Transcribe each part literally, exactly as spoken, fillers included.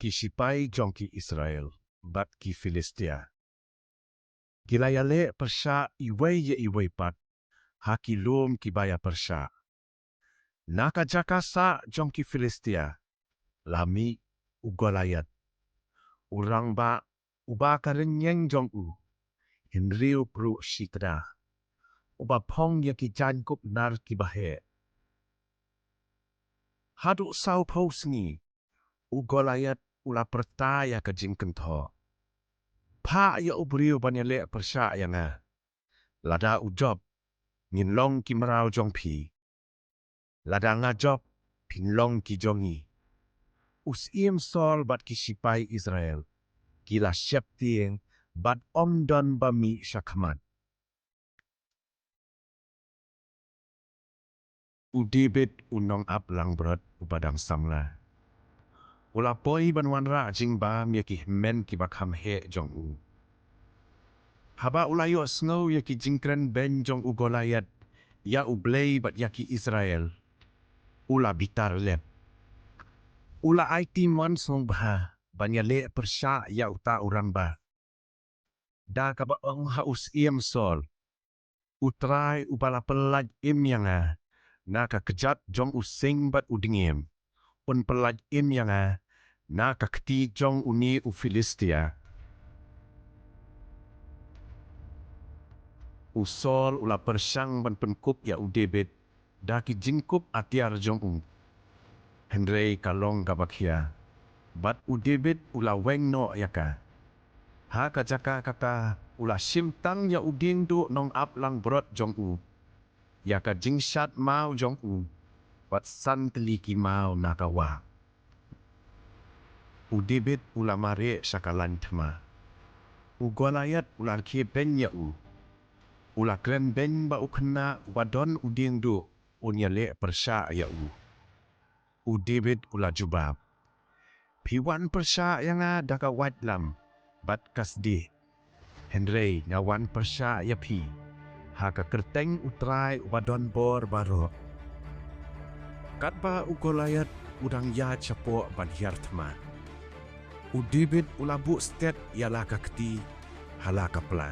Ki shipai jong ki Israel bad ki Philistia ki la ïaleh pyrshah iwei ïa iwei pat ha ki lum kiba ïa pyrshah. Na ka jaka sah jong ki Philistia la mih u Goliath, u rangbah uba ka rynïeng jong u hynriew pruh shi tnga, uba phong ïa ki jaiñkup nar kiba heh. Haduh sawphew sngi u Goliath u la pyrta ïa ka jingkynthoh, "Phah ïa u briew ban ïaleh pyrshah ïa nga. Lada u jop, ngin long ki mraw jong phi. Lada nga jop, phin long ki jong ngi." U syiem Saul bad ki shipai Israel ki la sheptieng bad ym don ba mih sha khmat. U David u nongap langbrot uba dang samla u la poi ban wanrah jingbam ïa ki hynmen kiba kham heh jong u. Haba u la ïohsngew ïa ki jingkren beiñ jong u Goliath ïa U Blei bad ïa ki Israel, u la bitar lem. U la aiti mon sngewbha ban ïaleh pyrshah ïa uta u rangbah, da kaba ong ha u syiem Saul, "U Trai uba la pyllait im ïa nga na ka kjat jong u sing bad u dngiem, un pyllait im ïa nga na ka kti jong une u Philistia." U Saul u la pyrshang ban pynkup ïa u David da ki jingkup atiar jong u, hynrei ka long kaba khia bad u David u la weng noh ïa ka. Ha ka jaka kata u la shim tang ïa u diengduh nongap langbrot jong u, ïa ka jingshad maw jong u bad san tylli ki maw na ka wah. U David u la mareh sha ka lain thma. U Goliath u la rkhie beiñ ïa u. U la kren beiñ ba u khynnah uba don u diengduh un ïaleh pyrshah ïa u. U David u la jubab, "Phi wan pyrshah ïa nga da ka waitlam bad ka sdieh, hynrei nga wan pyrshah ïa phi ha ka kyrteng U Trai uba don bor baroh." Katba u Goliath u dang ïaid shapoh ban hiar thma, u David u la buh stet ïa la ka kti ha la ka pla,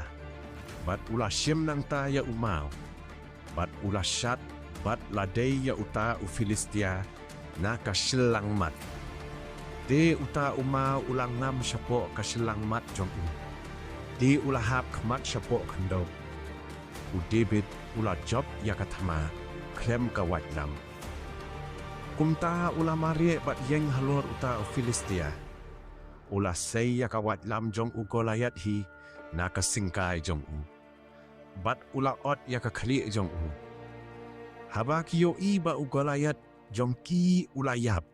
bad u la shim nangta ïa u maw, bad u la shad bad la dei ïa uta u Philistia na ka shyllangmat. Te uta u maw u la ngam shapoh ka shyllangmat jong u, te u la hap khmat shapoh khyndew. U David u la jop ïa ka thma khlem ka waitlam. Kumta u la mareh bad ïeng halor uta u Philistia. U la sei ïa ka waitlam jong u Goliath hi na ka syngkai jong u, bad u la ot ïa ka khlieh jong u. Haba ki ïohi ba u Goliath jong ki u la ïap,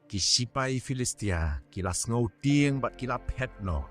ki shipai Philistia ki la sngew tieng bad ki la phet noh.